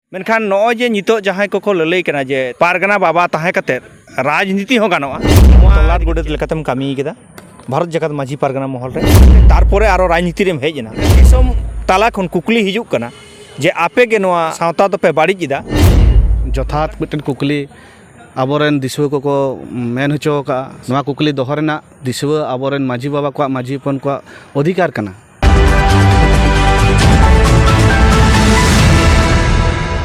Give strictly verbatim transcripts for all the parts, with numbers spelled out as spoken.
ᱢᱮᱱᱠᱷᱟᱱ ᱱᱚᱜᱼᱚᱭ ᱡᱮ ᱱᱤᱛᱚᱜ ᱡᱟᱦᱟᱸᱭ ᱠᱚᱠᱚ ᱞᱟᱹᱞᱟᱹᱭ ᱠᱟᱱᱟ ᱡᱮ ᱯᱟᱨᱜᱟᱱᱟ ᱵᱟᱵᱟ ᱛᱟᱦᱮᱸ ᱠᱟᱛᱮᱫ ᱨᱟᱡᱽᱱᱤᱛᱤ ᱦᱚᱸ ᱜᱟᱱᱚᱜᱼᱟ, ᱱᱚᱣᱟ ᱛᱚᱞᱟᱴ ᱜᱚᱰᱮᱛ ᱞᱮᱠᱟᱛᱮᱢ ᱠᱟᱹᱢᱤ ᱠᱮᱫᱟ ᱵᱷᱟᱨᱚᱛ ᱡᱟᱠᱟᱛ ᱢᱟᱹᱡᱷᱤ ᱯᱟᱨᱜᱟᱱᱟ ᱢᱚᱦᱚᱞ ᱨᱮ, ᱛᱟᱨᱯᱚᱨᱮ ᱟᱨᱚ ᱨᱟᱡᱽᱱᱤᱛᱤ ᱨᱮᱢ ᱦᱮᱡ ᱮᱱᱟ᱾ ᱫᱤᱥᱚᱢ ᱛᱟᱞᱟ ᱠᱷᱚᱱ ᱠᱩᱠᱞᱤ ᱦᱤᱡᱩᱜ ᱠᱟᱱᱟ ᱡᱮ ᱟᱯᱮ ᱜᱮ ᱱᱚᱣᱟ ᱥᱟᱶᱛᱟ ᱫᱚᱯᱮ ᱵᱟᱹᱲᱤᱡ ᱮᱫᱟ᱾ ᱡᱚᱛᱷᱟᱛ ᱢᱤᱫᱴᱮᱱ ᱠᱩᱠᱞᱤ ᱟᱵᱚᱨᱮᱱ ᱫᱤᱥᱩᱣᱟᱹ ᱠᱚᱠᱚ ᱢᱮᱱ ᱦᱚᱪᱚ ᱟᱠᱟᱫᱼᱟ᱾ ᱱᱚᱣᱟ ᱠᱩᱠᱞᱤ ᱫᱚᱦᱚ ᱨᱮᱱᱟᱜ ᱫᱤᱥᱩᱣᱟᱹ ᱟᱵᱚᱨᱮᱱ ᱢᱟᱹᱡᱷᱤ ᱵᱟᱵᱟ ᱠᱚᱣᱟᱜ, ᱢᱟᱹᱡᱷᱤ ᱦᱚᱯᱚᱱ ᱠᱚᱣᱟᱜ ᱚᱫᱷᱤᱠᱟᱨ ᱠᱟᱱᱟ᱾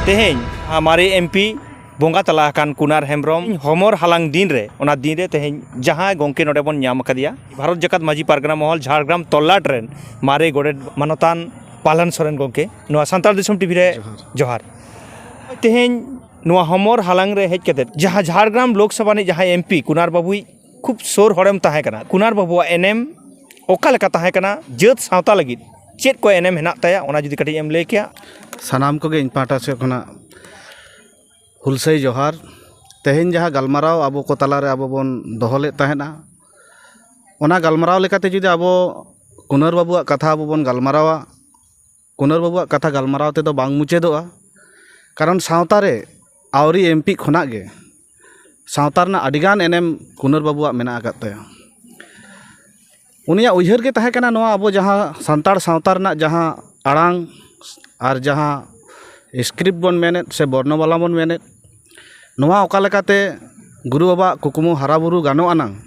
ᱛᱮᱦᱮᱧ ᱢᱟᱨᱮ ᱮᱢᱯᱤ ᱵᱚᱸᱜᱟ ᱛᱟᱞᱟ ᱟᱠᱟᱱ ᱠᱩᱱᱟᱨ ᱦᱮᱢᱵᱨᱚᱢ ᱦᱚᱢᱚᱨ ᱦᱟᱞᱟᱝ ᱫᱤᱱ ᱨᱮ, ᱚᱱᱟ ᱫᱤᱱ ᱨᱮ ᱛᱮᱦᱮᱧ ᱡᱟᱦᱟᱸᱭ ᱜᱚᱢᱠᱮ ᱱᱚᱰᱮ ᱵᱚᱱ ᱧᱟᱢ ᱟᱠᱟᱫᱮᱭᱟ, ᱵᱷᱟᱨᱚᱛ ᱡᱟᱠᱟᱛ ᱢᱟᱹᱡᱷᱤ ᱯᱟᱨᱜᱟᱱᱟ ᱢᱚᱦᱚᱞ ᱡᱷᱟᱲᱜᱨᱟᱢ ᱛᱚᱞᱞᱟᱴ ᱨᱮᱱ ᱢᱟᱨᱮ ᱜᱚᱰᱮᱛ ᱢᱟᱱᱚᱛᱟᱱ ᱯᱟᱞᱦᱟᱱ ᱥᱚᱨᱮᱱ ᱜᱚᱢᱠᱮ, ᱱᱚᱣᱟ ᱥᱟᱱᱛᱟᱲ ᱫᱤᱥᱚᱢ ᱴᱤᱵᱷᱤ ᱨᱮ ᱡᱚᱦᱟᱨ᱾ ᱡᱚᱦᱟᱨ᱾ ᱛᱮᱦᱮᱧ ᱱᱚᱣᱟ ᱦᱚᱢᱚᱨ ᱦᱟᱞᱟᱝ ᱨᱮ ᱦᱮᱡ ᱠᱟᱛᱮ ᱡᱟᱦᱟᱸ ᱡᱷᱟᱲᱜᱨᱟᱢ ᱞᱳᱠᱥᱚᱵᱷᱟ ᱨᱤᱱᱤᱡ ᱡᱟᱦᱟᱸᱭ ᱮᱢᱯᱤ ᱠᱩᱱᱟᱨ ᱵᱟᱹᱵᱩᱭᱤᱡ ᱠᱷᱩᱵ ᱥᱩᱨ ᱦᱚᱲᱮᱢ ᱛᱟᱦᱮᱸ ᱠᱟᱱᱟ, ᱠᱩᱱᱟᱨ ᱵᱟᱹᱵᱩᱣᱟᱜ ᱮᱱᱮᱢ ᱚᱠᱟ ᱞᱮᱠᱟ ᱛᱟᱦᱮᱸ ᱠᱟᱱᱟ ᱡᱟᱹᱛ ᱥᱟᱶᱛᱟ ᱞᱟᱹᱜᱤᱫ, ᱪᱮᱫ ᱠᱚ ᱮᱱᱮᱢ ᱦᱮᱱᱟᱜ ᱛᱟᱭᱟ, ᱚᱱᱟ ᱡᱩᱫᱤ ᱠᱟᱹᱴᱤᱡ ᱮᱢ ᱞᱟᱹᱭ ᱠᱮᱭᱟ? ᱥᱟᱱᱟᱢ ᱠᱚᱜᱮ ᱤᱧ ᱯᱟᱦᱴᱟ ᱥᱮᱫ ᱠᱷᱚᱱᱟᱜ ᱦᱩᱞᱥᱟᱹᱭ ᱡᱚᱦᱟᱨ᱾ ᱛᱮᱦᱮᱧ ᱡᱟᱦᱟᱸ ᱜᱟᱞᱢᱟᱨᱟᱣ ᱟᱵᱚ ᱠᱚ ᱛᱟᱞᱟᱨᱮ ᱟᱵᱚ ᱵᱚᱱ ᱫᱚᱦᱚ ᱞᱮᱫ ᱛᱟᱦᱮᱸᱫᱼᱟ, ᱚᱱᱟ ᱜᱟᱞᱢᱟᱨᱟᱣ ᱞᱮᱠᱟᱛᱮ ᱡᱩᱫᱤ ᱟᱵᱚ ᱠᱩᱱᱟᱨ ᱵᱟᱹᱵᱩᱣᱟᱜ ᱠᱟᱛᱷᱟ ᱟᱵᱚ ᱵᱚᱱ ᱜᱟᱞᱢᱟᱨᱟᱣᱟ, ᱠᱩᱱᱟᱨ ᱵᱟᱹᱵᱩᱣᱟᱜ ᱠᱟᱛᱷᱟ ᱜᱟᱞᱢᱟᱨᱟᱣ ᱛᱮᱫᱚ ᱵᱟᱝ ᱢᱩᱪᱟᱹᱫᱚᱜᱼᱟ᱾ ᱠᱟᱨᱚᱱ ᱥᱟᱶᱛᱟ ᱨᱮ ᱟᱹᱣᱨᱤ ᱮᱢᱯᱤ ᱠᱷᱚᱱᱟᱜ ᱜᱮ ᱥᱟᱶᱛᱟ ᱨᱮᱱᱟᱜ ᱟᱹᱰᱤᱜᱟᱱ ᱮᱱᱮᱢ ᱠᱩᱱᱟᱨ ᱵᱟᱹᱵᱩᱣᱟᱜ ᱢᱮᱱᱟᱜ ᱟᱠᱟᱫ ᱛᱟᱭᱟ᱾ ᱩᱱᱤᱭᱟᱜ ᱩᱭᱦᱟᱹᱨ ᱜᱮ ᱛᱟᱦᱮᱸ ᱠᱟᱱᱟ ᱱᱚᱣᱟ ᱟᱵᱚ ᱡᱟᱦᱟᱸ ᱥᱟᱱᱛᱟᱲ ᱥᱟᱶᱛᱟ ᱨᱮᱱᱟᱜ ᱡᱟᱦᱟᱸ ᱟᱲᱟᱝ ᱟᱨ ᱡᱟᱦᱟᱸ ᱥᱠᱨᱤᱯᱴ ᱵᱚᱱ ᱢᱮᱱᱮᱫ ᱥᱮ ᱵᱚᱨᱱᱚᱢᱟᱞᱟ ᱵᱚᱱ ᱢᱮᱱᱮᱫ, ᱱᱚᱣᱟ ᱚᱠᱟ ᱞᱮᱠᱟᱛᱮ ᱜᱩᱨᱩ ᱵᱟᱵᱟᱣᱟᱜ ᱠᱩᱠᱢᱩ ᱦᱟᱨᱟ ᱵᱩᱨᱩ ᱜᱟᱱᱚᱜ ᱟᱱᱟᱝ,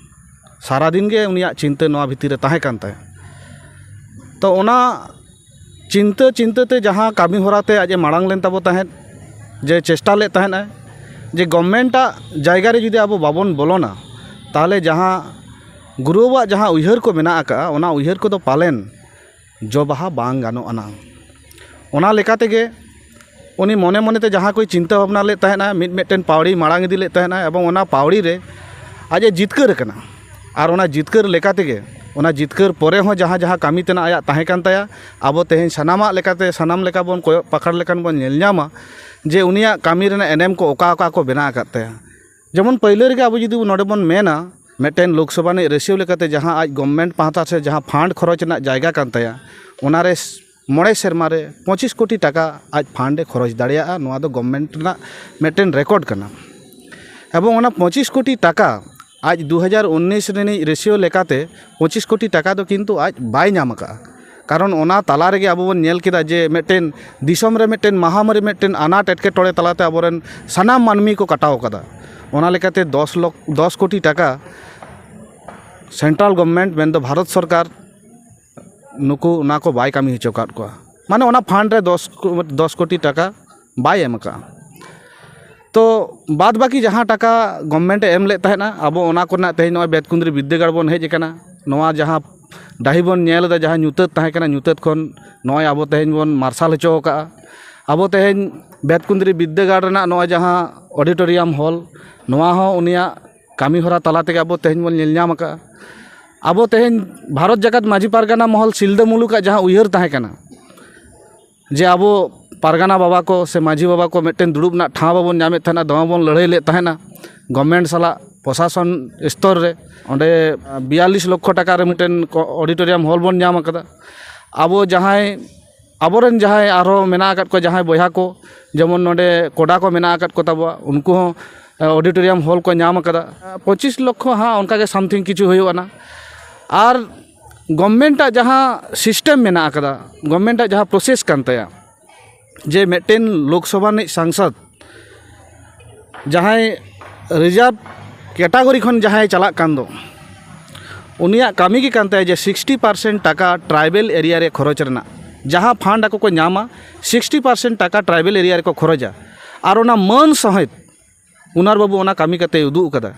ᱥᱟᱨᱟᱫᱤᱱ ᱜᱮ ᱩᱱᱤᱭᱟᱜ ᱪᱤᱱᱛᱟᱹ ᱱᱚᱣᱟ ᱵᱷᱤᱛᱤᱨ ᱨᱮ ᱛᱟᱦᱮᱸ ᱠᱟᱱ ᱛᱟᱭᱟ᱾ ᱛᱚ ᱚᱱᱟ ᱪᱤᱱᱛᱟᱹ ᱪᱤᱱᱛᱟᱹ ᱛᱮ ᱡᱟᱦᱟᱸ ᱠᱟᱹᱢᱤ ᱦᱚᱨᱟ ᱛᱮ ᱟᱡ ᱮ ᱢᱟᱲᱟᱝ ᱞᱮᱱ ᱛᱟᱵᱚ ᱛᱟᱦᱮᱸᱫ, ᱡᱮ ᱪᱮᱥᱴᱟ ᱞᱮᱫ ᱛᱟᱦᱮᱸᱫ ᱟᱭ ᱡᱮ ᱜᱚᱵᱷᱢᱮᱱᱴᱟᱜ ᱡᱟᱭᱜᱟ ᱨᱮ ᱡᱩᱫᱤ ᱟᱵᱚ ᱵᱟᱵᱚᱱ ᱵᱚᱞᱚᱱᱟ, ᱛᱟᱦᱚᱞᱮ ᱡᱟᱦᱟᱸ ᱜᱩᱨᱩᱣᱟᱜ ᱡᱟᱦᱟᱸ ᱩᱭᱦᱟᱹᱨ ᱠᱚ ᱢᱮᱱᱟᱜ ᱟᱠᱟᱫᱼᱟ, ᱚᱱᱟ ᱩᱭᱦᱟᱹᱨ ᱠᱚᱫᱚ ᱯᱟᱞᱮᱱ ᱡᱚ ᱵᱟᱦᱟ ᱵᱟᱝ ᱜᱟᱱᱚᱜ ᱟᱱᱟ᱾ ᱚᱱᱟ ᱞᱮᱠᱟ ᱛᱮᱜᱮ ᱩᱱᱤ ᱢᱚᱱᱮ ᱢᱚᱱᱮᱛᱮ ᱡᱟᱦᱟᱸ ᱠᱚᱭ ᱪᱤᱱᱛᱟᱹ ᱵᱷᱟᱵᱽᱱᱟ ᱞᱮᱫ ᱛᱟᱦᱮᱱᱟ, ᱢᱤᱫ ᱢᱤᱫᱴᱮᱱ ᱯᱟᱣᱲᱤ ᱢᱟᱲᱟᱝ ᱤᱫᱤ ᱞᱮᱫ ᱛᱟᱦᱮᱱᱟ ᱮᱵᱚᱝ ᱚᱱᱟ ᱯᱟᱣᱲᱤ ᱨᱮ ᱟᱡ ᱮ ᱡᱤᱛᱠᱟᱹᱨ ᱟᱠᱟᱱᱟ᱾ ᱟᱨ ᱚᱱᱟ ᱡᱤᱛᱠᱟᱹᱨ ᱞᱮᱠᱟ ᱛᱮᱜᱮ, ᱚᱱᱟ ᱡᱤᱛᱠᱟᱹᱨ ᱯᱚᱨᱮ ᱦᱚᱸ ᱡᱟᱦᱟᱸ ᱡᱟᱦᱟᱸ ᱠᱟᱹᱢᱤ ᱛᱮᱱᱟᱜ ᱟᱭᱟᱜ ᱛᱟᱦᱮᱸ ᱠᱟᱱ ᱛᱟᱭᱟ, ᱟᱵᱚ ᱛᱮᱦᱮᱧ ᱥᱟᱱᱟᱢᱟᱜ ᱞᱮᱠᱟᱛᱮ, ᱥᱟᱱᱟᱢ ᱞᱮᱠᱟ ᱵᱚᱱ ᱠᱚᱭᱚᱜ ᱯᱟᱠᱟᱲ ᱞᱮᱠᱷᱟᱱ ᱵᱚᱱ ᱧᱮᱞ ᱧᱟᱢᱟ ᱡᱮ ᱩᱱᱤᱭᱟᱜ ᱠᱟᱹᱢᱤ ᱨᱮᱱᱟᱜ ᱮᱱᱮᱢ ᱠᱚ ᱚᱠᱟ ᱚᱠᱟ ᱠᱚ ᱵᱮᱱᱟᱣ ᱟᱠᱟᱫ ᱛᱟᱭᱟ᱾ ᱡᱮᱢᱚᱱ ᱯᱟᱹᱭᱞᱟᱹ ᱨᱮᱜᱮ ᱟᱵᱚ ᱡᱩᱫᱤ ᱱᱚᱰᱮ ᱵᱚᱱ ᱢᱮᱱᱟ, ᱢᱤᱫᱴᱮᱱ ᱞᱳᱠᱥᱚᱵᱷᱟ ᱨᱤᱱᱤᱡ ᱨᱮᱥᱤᱭᱳ ᱞᱮᱠᱟᱛᱮ ᱡᱟᱦᱟᱸ ᱟᱡ ᱜᱚᱵᱷᱢᱮᱱᱴ ᱯᱟᱦᱴᱟ ᱥᱮ ᱡᱟᱦᱟᱸ ᱯᱷᱟᱱᱰ ᱠᱷᱚᱨᱚᱪ ᱨᱮᱱᱟᱜ ᱡᱟᱭᱜᱟ ᱠᱟᱱ ᱛᱟᱭᱟ, ᱚᱱᱟᱨᱮ ᱢᱚᱬᱮ ᱥᱮᱨᱢᱟ ᱨᱮ ᱯᱚᱸᱪᱤᱥ ᱠᱳᱴᱤ ᱴᱟᱠᱟ ᱟᱡ ᱯᱷᱟᱱᱰ ᱮ ᱠᱷᱚᱨᱚᱪ ᱫᱟᱲᱮᱭᱟᱜᱼᱟ᱾ ᱱᱚᱣᱟ ᱫᱚ ᱜᱚᱵᱷᱢᱮᱱᱴ ᱨᱮᱱᱟᱜ ᱢᱤᱫᱴᱮᱱ ᱨᱮᱠᱚᱨᱰ ᱠᱟᱱᱟ᱾ ᱮᱵᱚᱝ ᱚᱱᱟ ᱯᱚᱸᱪᱤᱥ ᱠᱳᱴᱤ ᱴᱟᱠᱟ ᱟᱡ ᱫᱩ ᱦᱟᱡᱟᱨ ᱩᱱᱤᱥ ᱨᱤᱱᱤᱡ ᱨᱮᱥᱤᱭᱳ ᱞᱮᱠᱟᱛᱮ ᱯᱚᱸᱪᱤᱥ ᱠᱳᱴᱤ ᱴᱟᱠᱟ ᱫᱚ ᱠᱤᱱᱛᱩ ᱟᱡ ᱵᱟᱭ ᱧᱟᱢ ᱟᱠᱟᱫᱼᱟ᱾ ᱠᱟᱨᱚᱱ ᱚᱱᱟ ᱛᱟᱞᱟ ᱨᱮᱜᱮ ᱟᱵᱚ ᱵᱚᱱ ᱧᱮᱞ ᱠᱮᱫᱟ ᱡᱮ ᱢᱤᱫᱴᱮᱱ ᱫᱤᱥᱚᱢ ᱨᱮ ᱢᱤᱫᱴᱮᱱ ᱢᱟᱦᱟᱢᱟᱨᱤ, ᱢᱤᱫᱴᱮᱱ ᱟᱱᱟᱴ ᱮᱴᱠᱮᱴᱚᱬᱮ ᱛᱟᱞᱟᱛᱮ ᱟᱵᱚᱨᱮᱱ ᱥᱟᱱᱟᱢ ᱢᱟᱹᱱᱢᱤ ᱠᱚ ᱠᱟᱴᱟᱣ ᱟᱠᱟᱫᱟ᱾ ᱚᱱᱟ ᱞᱮᱠᱟᱛᱮ ᱫᱚᱥ ᱞᱚᱠ ᱫᱚᱥ ᱠᱳᱴᱤ ᱴᱟᱠᱟ ᱥᱮᱱᱴᱨᱟᱞ ᱜᱚᱵᱷᱢᱮᱱᱴ ᱢᱮᱱᱫᱚ ᱵᱷᱟᱨᱚᱛ ᱥᱚᱨᱠᱟᱨ ᱱᱩᱠᱩ ᱚᱱᱟ ᱠᱚ ᱵᱟᱭ ᱠᱟᱹᱢᱤ ᱦᱚᱪᱚ ᱟᱠᱟᱫ ᱠᱚᱣᱟ᱾ ᱢᱟᱱᱮ ᱚᱱᱟ ᱯᱷᱟᱱᱰ ᱨᱮ ᱫᱚᱥ ᱠᱳ- ᱫᱚᱥ ᱠᱳᱴᱤ ᱴᱟᱠᱟ ᱵᱟᱭ ᱮᱢ ᱟᱠᱟᱫᱼᱟ᱾ ᱛᱚ ᱵᱟᱫ ᱵᱟᱹᱠᱤ ᱡᱟᱦᱟᱸ ᱴᱟᱠᱟ ᱜᱚᱵᱷᱢᱮᱱᱴ ᱮ ᱮᱢ ᱞᱮᱫ ᱛᱟᱦᱮᱱᱟ, ᱟᱵᱚ ᱚᱱᱟ ᱠᱚᱨᱮᱱᱟᱜ ᱛᱮᱦᱮᱧ ᱱᱚᱜᱼᱚᱭ ᱵᱮᱛᱠᱩᱸᱫᱽᱨᱤ ᱵᱤᱫᱽᱫᱟᱹᱜᱟᱲ ᱵᱚᱱ ᱦᱮᱡ ᱟᱠᱟᱱᱟ᱾ ᱱᱚᱣᱟ ᱡᱟᱦᱟᱸ ᱰᱟᱹᱦᱤ ᱵᱚᱱ ᱧᱮᱞ ᱮᱫᱟ, ᱡᱟᱦᱟᱸ ᱧᱩᱛᱟᱹᱛ ᱛᱟᱦᱮᱸ ᱠᱟᱱᱟ, ᱧᱩᱛᱟᱹᱛ ᱠᱷᱚᱱ ᱱᱚᱜᱼᱚᱭ ᱟᱵᱚ ᱛᱮᱦᱮᱧ ᱵᱚᱱ ᱢᱟᱨᱥᱟᱞ ᱦᱚᱪᱚ ᱟᱠᱟᱫᱼᱟ᱾ ᱟᱵᱚ ᱛᱮᱦᱮᱧ ᱵᱮᱛᱠᱩᱸᱫᱽᱨᱤ ᱵᱤᱫᱽᱫᱟᱹᱜᱟᱲ ᱨᱮᱱᱟᱜ ᱱᱚᱜᱼᱚᱭ ᱡᱟᱦᱟᱸ ᱚᱰᱤᱴᱳᱨᱤᱭᱟᱢ ᱦᱚᱞ, ᱱᱚᱣᱟ ᱦᱚᱸ ᱩᱱᱤᱭᱟᱜ ᱠᱟᱹᱢᱤ ᱦᱚᱨᱟ ᱛᱟᱞᱟ ᱛᱮᱜᱮ ᱟᱵᱚ ᱛᱮᱦᱮᱧ ᱵᱚᱱ ᱧᱮᱞ ᱧᱟᱢ ᱟᱠᱟᱫᱼᱟ᱾ ᱟᱵᱚ ᱛᱮᱦᱮᱧ ᱵᱷᱟᱨᱚᱛ ᱡᱟᱠᱟᱛ ᱢᱟᱹᱡᱷᱤ ᱯᱟᱨᱜᱟᱱᱟ ᱢᱚᱦᱚᱞ ᱥᱤᱞᱫᱟᱹ ᱢᱩᱞᱩᱠᱟᱜ ᱡᱟᱦᱟᱸ ᱩᱭᱦᱟᱹᱨ ᱛᱟᱦᱮᱸ ᱠᱟᱱᱟ ᱡᱮ ᱟᱵᱚ ᱯᱟᱨᱜᱟᱱᱟ ᱵᱟᱵᱟ ᱠᱚ ᱥᱮ ᱢᱟᱹᱡᱷᱤ ᱵᱟᱵᱟ ᱠᱚ ᱢᱤᱫᱴᱮᱱ ᱫᱩᱲᱩᱵ ᱨᱮᱱᱟᱜ ᱴᱷᱟᱶ ᱵᱟᱵᱚᱱ ᱧᱟᱢᱮᱫ ᱛᱟᱦᱮᱱᱟ, ᱫᱚᱢᱮ ᱵᱚᱱ ᱞᱟᱹᱲᱦᱟᱹᱭ ᱞᱮᱫ ᱛᱟᱦᱮᱱᱟ ᱜᱚᱵᱷᱢᱮᱱᱴ ᱥᱟᱞᱟᱜ ᱯᱨᱚᱥᱟᱥᱚᱱ ᱥᱛᱚᱨ ᱨᱮ᱾ ᱚᱸᱰᱮ ᱵᱤᱭᱟᱞᱞᱤᱥ ᱞᱚᱠᱠᱷᱚ ᱴᱟᱠᱟ ᱨᱮ ᱢᱤᱫᱴᱮᱱ ᱠᱚ-, ᱚᱰᱤᱴᱳᱨᱤᱭᱟᱢ ᱦᱚᱞ ᱵᱚᱱ ᱧᱟᱢ ᱟᱠᱟᱫᱟ᱾ ᱟᱵᱚ ᱡᱟᱦᱟᱸᱭ, ᱟᱵᱚᱨᱮᱱ ᱡᱟᱦᱟᱸᱭ ᱟᱨᱦᱚᱸ ᱢᱮᱱᱟᱜ ᱟᱠᱟᱫ ᱠᱚᱣᱟ, ᱡᱟᱦᱟᱸᱭ ᱵᱚᱭᱦᱟ ᱠᱚ, ᱡᱮᱢᱚᱱ ᱱᱚᱰᱮ ᱠᱚᱰᱟ ᱠᱚ ᱢᱮᱱᱟᱜ ᱟᱠᱟᱫ ᱠᱚ ᱛᱟᱵᱚᱣᱟ, ᱩᱱᱠᱩ ᱦᱚᱸ ᱚᱰᱤᱴᱳᱨᱤᱭᱟᱢ ᱦᱚᱞ ᱠᱚ ᱧᱟᱢ ᱟᱠᱟᱫᱟ᱾ ᱯᱚᱸᱪᱤᱥ ᱞᱚᱠᱠᱷᱚ ᱦᱟᱸᱜ ᱚᱱᱠᱟᱜᱮ ᱥᱟᱢᱛᱷᱤᱝ ᱠᱤᱪᱷᱩ ᱦᱩᱭᱩᱜ ᱟᱱᱟ᱾ ᱟᱨ ᱜᱚᱵᱷᱢᱮᱱᱴᱟᱜ ᱡᱟᱦᱟᱸ ᱥᱤᱥᱴᱮᱢ ᱢᱮᱱᱟᱜ ᱟᱠᱟᱫᱟ, ᱜᱚᱵᱷᱢᱮᱱᱴᱟᱜ ᱡᱟᱦᱟᱸ ᱯᱨᱚᱥᱮᱥ ᱠᱟᱱ ᱛᱟᱭᱟ, ᱡᱮ ᱢᱤᱫᱴᱮᱱ ᱞᱳᱠᱥᱚᱵᱷᱟ ᱨᱤᱱᱤᱡ ᱥᱟᱝᱥᱚᱫᱽ ᱡᱟᱦᱟᱸᱭ ᱨᱤᱡᱟᱨᱵᱷ ᱠᱮᱴᱟᱜᱚᱨᱤ ᱠᱷᱚᱱ ᱡᱟᱦᱟᱸᱭ ᱪᱟᱞᱟᱜ ᱠᱟᱱ ᱫᱚ, ᱩᱱᱤᱭᱟᱜ ᱠᱟᱹᱢᱤ ᱜᱮ ᱠᱟᱱ ᱛᱟᱭᱟ ᱡᱮ ᱥᱤᱠᱥᱴᱤ ᱯᱟᱨᱥᱮᱱᱴ ᱴᱟᱠᱟ ᱴᱨᱟᱭᱵᱮᱞ ᱮᱨᱤᱭᱟ ᱨᱮ ᱠᱷᱚᱨᱚᱪ ᱨᱮᱱᱟᱜ᱾ ᱡᱟᱦᱟᱸ ᱯᱷᱟᱱᱰ ᱟᱠᱚ ᱠᱚ ᱧᱟᱢᱟ, ᱥᱤᱠᱥᱴᱤ ᱯᱟᱨᱥᱮᱱᱴ ᱴᱟᱠᱟ ᱴᱨᱟᱭᱵᱮᱞ ᱮᱨᱤᱭᱟ ᱨᱮᱠᱚ ᱠᱷᱚᱨᱚᱪᱟ᱾ ᱟᱨ ᱚᱱᱟ ᱢᱟᱹᱱ ᱥᱚᱦᱤᱛ ᱠᱩᱱᱟᱨ ᱵᱟᱹᱵᱩ ᱚᱱᱟ ᱠᱟᱹᱢᱤ ᱠᱟᱛᱮᱭ ᱩᱫᱩᱜ ᱟᱠᱟᱫᱟ᱾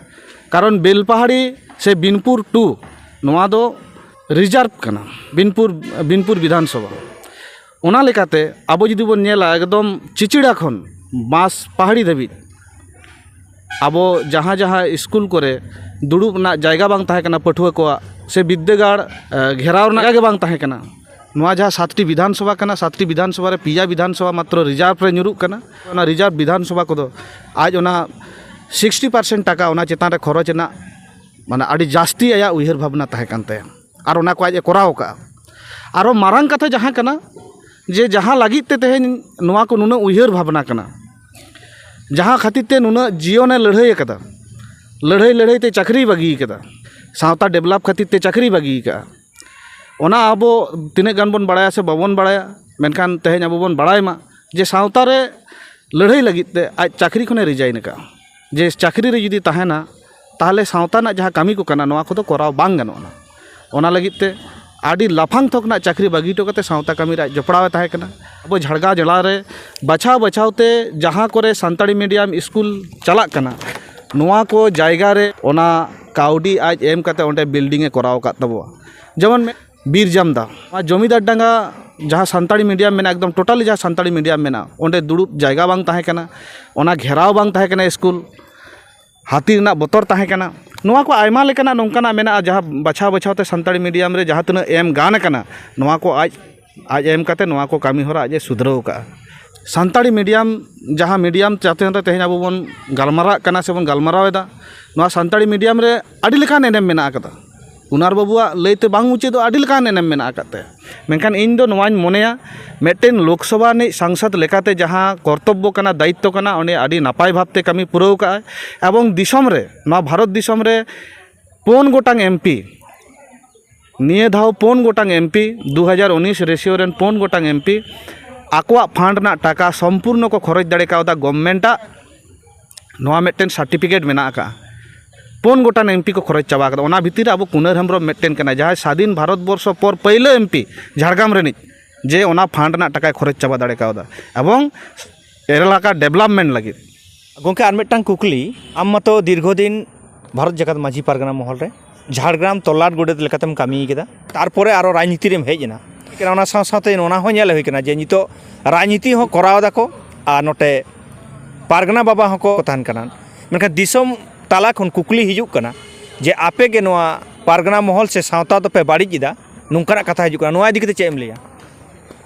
ᱠᱟᱨᱚᱱ ᱵᱮᱞᱯᱟᱦᱟᱲᱤ ᱥᱮ ᱵᱤᱱᱯᱩᱨ ᱴᱩ, ᱱᱚᱣᱟ ᱫᱚ ᱨᱤᱡᱟᱨᱵᱷ ᱠᱟᱱᱟ, ᱵᱤᱱᱯᱩᱨ, ᱵᱤᱱᱯᱩᱨ ᱵᱤᱫᱷᱟᱱ ᱥᱚᱵᱷᱟ᱾ ᱚᱱᱟ ᱞᱮᱠᱟᱛᱮ ᱟᱵᱚ ᱡᱩᱫᱤ ᱵᱚᱱ ᱧᱮᱞᱟ, ᱮᱠᱫᱚᱢ ᱪᱤᱪᱤᱲᱟ ᱠᱷᱚᱱ ᱵᱟᱸᱥ ᱯᱟᱦᱟᱲᱤ ᱫᱷᱟᱹᱵᱤᱡ ᱟᱵᱚ ᱡᱟᱦᱟᱸ ᱡᱟᱦᱟᱸ ᱥᱠᱩᱞ ᱠᱚᱨᱮ ᱫᱩᱲᱩᱵ ᱨᱮᱱᱟᱜ ᱡᱟᱭᱜᱟ ᱵᱟᱝ ᱛᱟᱦᱮᱸ ᱠᱟᱱᱟ ᱯᱟᱹᱴᱷᱩᱣᱟᱹ ᱠᱚᱣᱟᱜ, ᱥᱮ ᱵᱤᱫᱽᱫᱟᱹᱜᱟᱲ, ᱮ, ᱜᱷᱮᱨᱟᱣ ᱨᱮᱱᱟᱜ ᱡᱟᱭᱜᱟ ᱜᱮ ᱵᱟᱝ ᱛᱟᱦᱮᱸ ᱠᱟᱱᱟ᱾ ᱱᱚᱣᱟ ᱡᱟᱦᱟᱸ ᱥᱟᱛᱴᱤ ᱵᱤᱫᱷᱟᱱ ᱥᱚᱵᱷᱟ ᱠᱟᱱᱟ, ᱥᱟᱛᱴᱤ ᱵᱤᱫᱷᱟᱱ ᱥᱚᱵᱷᱟ ᱨᱮ ᱯᱮᱭᱟ ᱵᱤᱫᱷᱟᱱ ᱥᱚᱵᱷᱟ ᱢᱟᱛᱨᱚ ᱨᱤᱡᱟᱨᱵᱷ ᱨᱮ ᱧᱩᱨᱩᱜ ᱠᱟᱱᱟ᱾ ᱚᱱᱟ ᱨᱤᱡᱟᱨᱵᱷ ᱵᱤᱫᱷᱟᱱ ᱥᱚᱵᱷᱟ ᱠᱚᱫᱚ ᱟᱡ ᱚᱱᱟ ᱥᱤᱠᱥᱴᱤ ᱯᱟᱨᱥᱮᱱᱴ ᱴᱟᱠᱟ ᱚᱱᱟ ᱪᱮᱛᱟᱱ ᱨᱮ ᱠᱷᱚᱨᱚᱪ ᱨᱮᱱᱟᱜ, ᱢᱟᱱᱮ, ᱟᱹᱰᱤ ᱡᱟᱹᱥᱛᱤ ᱟᱭᱟᱜ ᱩᱭᱦᱟᱹᱨ ᱵᱷᱟᱵᱽᱱᱟ ᱛᱟᱦᱮᱸ ᱠᱟᱱ ᱛᱟᱭᱟ᱾ ᱟᱨ ᱚᱱᱟ ᱠᱚ ᱟᱡ ᱮ ᱠᱚᱨᱟᱣ ᱟᱠᱟᱫᱼᱟ᱾ ᱟᱨᱚ ᱢᱟᱨᱟᱝ ᱠᱟᱛᱷᱟ ᱡᱟᱦᱟᱸ ᱠᱟᱱᱟ, ᱡᱮ ᱡᱟᱦᱟᱸ ᱞᱟᱹᱜᱤᱫ ᱛᱮ ᱛᱮᱦᱮᱧ ᱱᱚᱣᱟ ᱠᱚ ᱱᱩᱱᱟᱹᱜ ᱩᱭᱦᱟᱹᱨ ᱵᱷᱟᱵᱽᱱᱟ ᱠᱟᱱᱟ, ᱡᱟᱦᱟᱸ ᱠᱷᱟᱹᱛᱤᱨ ᱛᱮ ᱱᱩᱱᱟᱹᱜ ᱡᱤᱭᱚᱱᱮ ᱞᱟᱹᱲᱦᱟᱹᱭ ᱟᱠᱟᱫᱟ, ᱞᱟᱹᱲᱦᱟᱹᱭ ᱞᱟᱹᱲᱦᱟᱹᱭ ᱛᱮ ᱪᱟᱹᱠᱨᱤᱭ ᱵᱟᱹᱜᱤ ᱟᱠᱟᱫᱟ, ᱥᱟᱶᱛᱟ ᱰᱮᱵᱷᱞᱚᱯ ᱠᱷᱟᱹᱛᱤᱨ ᱛᱮ ᱪᱟᱹᱠᱨᱤᱭ ᱵᱟᱹᱜᱤ ᱟᱠᱟᱫᱼᱟ᱾ ᱚᱱᱟ ᱟᱵᱚ ᱛᱤᱱᱟᱹᱜ ᱜᱟᱱ ᱵᱚᱱ ᱵᱟᱲᱟᱭᱟ ᱥᱮ ᱵᱟᱵᱚᱱ ᱵᱟᱲᱟᱭᱟ, ᱢᱮᱱᱠᱷᱟᱱ ᱛᱮᱦᱮᱧ ᱟᱵᱚ ᱵᱚᱱ ᱵᱟᱲᱟᱭ ᱢᱟ ᱡᱮ ᱥᱟᱶᱛᱟ ᱨᱮ ᱞᱟᱹᱲᱦᱟᱹᱭ ᱞᱟᱹᱜᱤᱫ ᱛᱮ ᱟᱡ ᱪᱟᱹᱠᱨᱤ ᱠᱷᱚᱱᱮ ᱨᱤᱡᱟᱭᱤᱱ ᱟᱠᱟᱫᱼᱟ᱾ ᱡᱮ ᱪᱟᱹᱠᱨᱤ ᱨᱮ ᱡᱩᱫᱤ ᱛᱟᱦᱮᱱᱟ, ᱛᱟᱦᱚᱞᱮ ᱥᱟᱶᱛᱟ ᱨᱮᱱᱟᱜ ᱡᱟᱦᱟᱸ ᱠᱟᱹᱢᱤ ᱠᱚ ᱠᱟᱱᱟ, ᱱᱚᱣᱟ ᱠᱚᱫᱚ ᱠᱚᱨᱟᱣ ᱵᱟᱝ ᱜᱟᱱᱚᱜᱼᱟ᱾ ᱚᱱᱟ ᱞᱟᱹᱜᱤᱫ ᱛᱮ ᱟᱹᱰᱤ ᱞᱟᱯᱷᱟᱝ ᱛᱷᱚᱠ ᱨᱮᱱᱟᱜ ᱪᱟᱹᱠᱨᱤ ᱵᱟᱹᱜᱤ ᱦᱚᱴᱚ ᱠᱟᱛᱮ ᱥᱟᱶᱛᱟ ᱠᱟᱹᱢᱤ ᱨᱮ ᱟᱡ ᱡᱚᱯᱲᱟᱣ ᱮ ᱛᱟᱦᱮᱸ ᱠᱟᱱᱟ᱾ ᱟᱵᱚ ᱡᱷᱟᱲᱜᱨᱟᱢ ᱡᱮᱞᱟ ᱨᱮ ᱵᱟᱪᱷᱟᱣ ᱵᱟᱪᱷᱟᱣ ᱛᱮ ᱡᱟᱦᱟᱸ ᱠᱚᱨᱮ ᱥᱟᱱᱛᱟᱲᱤ ᱢᱤᱰᱤᱭᱟᱢ ᱥᱠᱩᱞ ᱪᱟᱞᱟᱜ ᱠᱟᱱᱟ, ᱱᱚᱣᱟ ᱠᱚ ᱡᱟᱭᱜᱟ ᱨᱮ ᱚᱱᱟ ᱠᱟᱹᱣᱰᱤ ᱟᱡ ᱮᱢ ᱠᱟᱛᱮ ᱚᱸᱰᱮ ᱵᱤᱞᱰᱤᱝ ᱮ ᱠᱚᱨᱟᱣ ᱟᱠᱟᱫ ᱛᱟᱵᱚᱣᱟ᱾ ᱡᱮᱢᱚᱱ ᱢᱮ-, ᱵᱤᱨ ᱡᱟᱢᱫᱟ, ᱱᱚᱣᱟ ᱡᱚᱢᱤᱫᱟᱨ ᱰᱟᱸᱜᱟ ᱡᱟᱦᱟᱸ ᱥᱟᱱᱛᱟᱲᱤ ᱢᱤᱰᱤᱭᱟᱢ ᱢᱮᱱᱟᱜᱼᱟ, ᱮᱠᱫᱚᱢ ᱴᱳᱴᱟᱞᱤ ᱡᱟᱦᱟᱸ ᱥᱟᱱᱛᱟᱲᱤ ᱢᱤᱰᱤᱭᱟᱢ ᱢᱮᱱᱟᱜᱼᱟ, ᱚᱸᱰᱮ ᱫᱩᱲᱩᱵ ᱡᱟᱭᱜᱟ ᱵᱟᱝ ᱛᱟᱦᱮᱸ ᱠᱟᱱᱟ, ᱚᱱᱟ ᱜᱷᱮᱨᱟᱣ ᱵᱟᱝ ᱛᱟᱦᱮᱸ ᱠᱟᱱᱟ ᱥᱠᱩᱞ, ᱦᱟᱹᱛᱤ ᱨᱮᱱᱟᱜ ᱵᱚᱛᱚᱨ ᱛᱟᱦᱮᱸ ᱠᱟᱱᱟ᱾ ᱱᱚᱣᱟ ᱠᱚ ᱟᱭᱢᱟ ᱞᱮᱠᱟᱱᱟᱜ ᱱᱚᱝᱠᱟᱱᱟᱜ ᱢᱮᱱᱟᱜᱼᱟ, ᱡᱟᱦᱟᱸ ᱵᱟᱪᱷᱟᱣ ᱵᱟᱪᱷᱟᱣ ᱛᱮ ᱥᱟᱱᱛᱟᱲᱤ ᱢᱤᱰᱤᱭᱟᱢ ᱨᱮ ᱡᱟᱦᱟᱸ ᱛᱤᱱᱟᱹᱜ ᱮᱢ ᱜᱟᱱ ᱟᱠᱟᱱᱟ, ᱱᱚᱣᱟ ᱠᱚ ᱟᱡ, ᱟᱡ ᱮᱢ ᱠᱟᱛᱮ ᱱᱚᱣᱟ ᱠᱚ ᱠᱟᱹᱢᱤ ᱦᱚᱨᱟ ᱟᱡ ᱮ ᱥᱩᱫᱷᱨᱟᱹᱣ ᱟᱠᱟᱫᱼᱟ᱾ ᱥᱟᱱᱛᱟᱲᱤ ᱢᱤᱰᱤᱭᱟᱢ, ᱡᱟᱦᱟᱸ ᱢᱤᱰᱤᱭᱟᱢ ᱪᱮᱛᱟᱱ ᱨᱮ ᱛᱮᱦᱮᱧ ᱟᱵᱚ ᱵᱚᱱ ᱜᱟᱞᱢᱟᱨᱟᱜ ᱠᱟᱱᱟ ᱥᱮ ᱵᱚᱱ ᱜᱟᱞᱢᱟᱨᱟᱣ ᱮᱫᱟ, ᱱᱚᱣᱟ ᱥᱟᱱᱛᱟᱲᱤ ᱢᱤᱰᱤᱭᱟᱢ ᱨᱮ ᱟᱹᱰᱤ ᱞᱮᱠᱟᱱ ᱮᱱᱮᱢ ᱢᱮᱱᱟᱜ ᱟᱠᱟᱫᱟ᱾ ᱠᱩᱱᱟᱨ ᱵᱟᱹᱵᱩᱣᱟᱜ ᱞᱟᱹᱭᱛᱮ ᱵᱟᱝ ᱢᱩᱪᱟᱹᱫᱚᱜᱼᱟ, ᱟᱹᱰᱤ ᱞᱮᱠᱟᱱ ᱮᱱᱮᱢ ᱢᱮᱱᱟᱜ ᱟᱠᱟᱫ ᱛᱟᱭᱟ᱾ ᱢᱮᱱᱠᱷᱟᱱ ᱤᱧ ᱫᱚ ᱱᱚᱣᱟᱧ ᱢᱚᱱᱮᱭᱟ, ᱢᱤᱫᱴᱮᱱ ᱞᱳᱠᱥᱚᱵᱷᱟ ᱨᱤᱱᱤᱡ ᱥᱟᱝᱥᱚᱫᱽ ᱞᱮᱠᱟᱛᱮ ᱡᱟᱦᱟᱸ ᱠᱚᱨᱛᱚᱵᱵᱚ ᱠᱟᱱᱟ, ᱫᱟᱭᱤᱛᱛᱚ ᱠᱟᱱᱟ, ᱩᱱᱤ ᱟᱹᱰᱤ ᱱᱟᱯᱟᱭ ᱵᱷᱟᱵᱽᱛᱮ ᱠᱟᱹᱢᱤ ᱯᱩᱨᱟᱹᱣ ᱠᱟᱜᱼᱟᱭ᱾ ᱮᱵᱚᱝ ᱫᱤᱥᱚᱢ ᱨᱮ, ᱱᱚᱣᱟ ᱵᱷᱟᱨᱚᱛ ᱫᱤᱥᱚᱢ ᱨᱮ ᱯᱩᱱ ᱜᱚᱴᱟᱝ ᱮᱢᱯᱤ, ᱱᱤᱭᱟᱹ ᱫᱷᱟᱣ ᱯᱩᱱ ᱜᱚᱴᱟᱝ ᱮᱢᱯᱤ, ᱫᱩ ᱦᱟᱡᱟᱨ ᱩᱱᱤᱥ ᱨᱮᱥᱤᱭᱳ ᱨᱮᱱ ᱯᱩᱱ ᱜᱚᱴᱟᱝ ᱮᱢᱯᱤ ᱟᱠᱚᱣᱟᱜ ᱯᱷᱟᱱᱰ ᱨᱮᱱᱟᱜ ᱴᱟᱠᱟ ᱥᱚᱢᱯᱩᱨᱱᱚ ᱠᱚ ᱠᱷᱚᱨᱚᱪ ᱫᱟᱲᱮ ᱠᱟᱣᱫᱟ ᱜᱚᱵᱷᱢᱮᱱᱴᱟᱜ᱾ ᱱᱚᱣᱟ ᱢᱤᱫᱴᱮᱱ ᱥᱟᱨᱴᱤᱯᱷᱤᱠᱮᱴ ᱢᱮᱱᱟᱜ ᱟᱠᱟᱫᱼᱟ᱾ ᱯᱩᱱ ᱜᱚᱴᱟᱝ ᱮᱢᱯᱤ ᱠᱚ ᱠᱷᱚᱨᱚᱪ ᱪᱟᱵᱟ ᱠᱟᱫᱟ᱾ ᱚᱱᱟ ᱵᱷᱤᱛᱤᱨ ᱨᱮ ᱟᱵᱚ ᱠᱩᱱᱟᱹᱨ ᱦᱮᱢᱵᱨᱚᱢ ᱢᱤᱫᱴᱮᱱ ᱠᱟᱱᱟᱭ, ᱡᱟᱦᱟᱸᱭ ᱥᱟᱫᱷᱤᱱ ᱵᱷᱟᱨᱚᱛ ᱵᱚᱨᱥᱚ ᱯᱚᱨ ᱯᱟᱹᱭᱞᱟᱹ ᱮᱢᱯᱤ ᱡᱷᱟᱲᱜᱨᱟᱢ ᱨᱤᱱᱤᱡ, ᱡᱮ ᱚᱱᱟ ᱯᱷᱟᱱᱰ ᱨᱮᱱᱟᱜ ᱴᱟᱠᱟᱭ ᱠᱷᱚᱨᱚᱪ ᱪᱟᱵᱟ ᱫᱟᱲᱮ ᱠᱟᱣᱫᱟ᱾ ᱮᱵᱚᱝ ᱮᱞᱟᱠᱟ ᱰᱮᱵᱷᱞᱚᱯᱢᱮᱱᱴ ᱞᱟᱹᱜᱤᱫ᱾ ᱜᱚᱢᱠᱮ, ᱟᱨ ᱢᱤᱫᱴᱟᱝ ᱠᱩᱠᱞᱤ, ᱟᱢ ᱢᱟᱛᱚ ᱫᱤᱨᱜᱷᱚ ᱫᱤᱱ ᱵᱷᱟᱨᱚᱛ ᱡᱟᱠᱟᱛ ᱢᱟᱹᱡᱷᱤ ᱯᱟᱨᱜᱟᱱᱟ ᱢᱚᱦᱚᱞ ᱨᱮ ᱡᱷᱟᱲᱜᱨᱟᱢ ᱛᱚᱞᱞᱟᱴ ᱜᱚᱰᱮᱛ ᱞᱮᱠᱟᱛᱮᱢ ᱠᱟᱹᱢᱤ ᱠᱮᱫᱟ, ᱛᱟᱨᱯᱚᱨᱮ ᱟᱨᱚ ᱨᱟᱡᱽᱱᱤᱛᱤ ᱨᱮᱢ ᱦᱮᱡ ᱮᱱᱟ᱾ ᱚᱱᱟ ᱥᱟᱶ ᱥᱟᱶᱛᱮ ᱚᱱᱟ ᱦᱚᱸ ᱧᱮᱞ ᱦᱩᱭ ᱠᱟᱱᱟ ᱡᱮ ᱱᱤᱛᱚᱜ ᱨᱟᱡᱽᱱᱤᱛᱤ ᱦᱚᱸ ᱠᱚᱨᱟᱣ ᱫᱟᱠᱚ ᱟᱨ ᱱᱚᱛᱮ ᱯᱟᱨᱜᱟᱱᱟ ᱵᱟᱵᱟ ᱦᱚᱸᱠᱚ ᱛᱟᱦᱮᱱ ᱠᱟᱱᱟ᱾ ᱢᱮᱱᱠᱷᱟᱱ ᱫᱤᱥᱚᱢ ᱛᱟᱞᱟ ᱠᱷᱚᱱ ᱠᱩᱠᱞᱤ ᱦᱤᱡᱩᱜ ᱠᱟᱱᱟ ᱡᱮ ᱟᱯᱮ ᱜᱮ ᱱᱚᱣᱟ ᱯᱟᱨᱜᱟᱱᱟ ᱢᱚᱦᱚᱞ ᱥᱮ ᱥᱟᱶᱛᱟ ᱫᱚᱯᱮ ᱵᱟᱹᱲᱤᱡ ᱮᱫᱟ, ᱱᱚᱝᱠᱟᱱᱟᱜ ᱠᱟᱛᱷᱟ ᱦᱤᱡᱩᱜ ᱠᱟᱱᱟ᱾ ᱱᱚᱣᱟ ᱤᱫᱤ ᱠᱟᱛᱮ ᱪᱮᱫ ᱮᱢ ᱞᱟᱹᱭᱟ?